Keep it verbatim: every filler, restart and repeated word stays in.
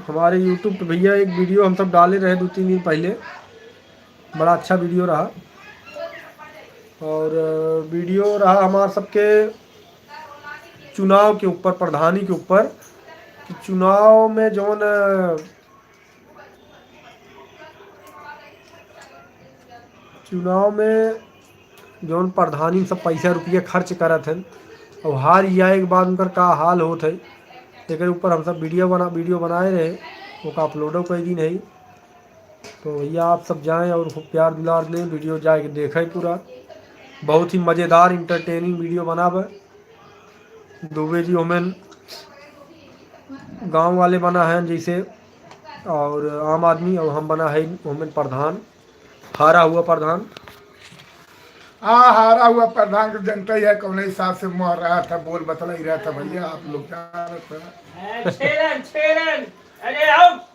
हमारे YouTube पे भैया एक video हम सब डाले रहे दो तीन दिन पहले, बड़ा अच्छा video रहा। और, अ, video रहा हमार सबके चुनाव के ऊपर, प्रधानी के ऊपर, कि चुनाव में जौन, अ, चुनाव में जौन प्रधानी सब पैसा रुपया खर्च करत हन और हार जाए के बाद उनकर का हाल होत है, एकरे ऊपर हम सब video बना, video बनाए रहे, ओका upload-ओ कई दिन है। तो भैया, आप सब जाएं और खूब प्यार दुलार दें, video जाए के देखें पूरा। बहुत ही मज़ेदार entertaining video बना बा। दुबे जी ओमेन गाँव वाले बना हैं जैसे, और आम आदमी, और हम बना है ओमेन प्रधान, हारा हुआ प्रधान। हाँ, हारा हुआ प्रधान को जनता ही है, कौन हिसाब से मर रहा था, बोल बतलाई रहा था भैया, आप लोग जानत हैं। छेरन, छेरन, अरे आओ।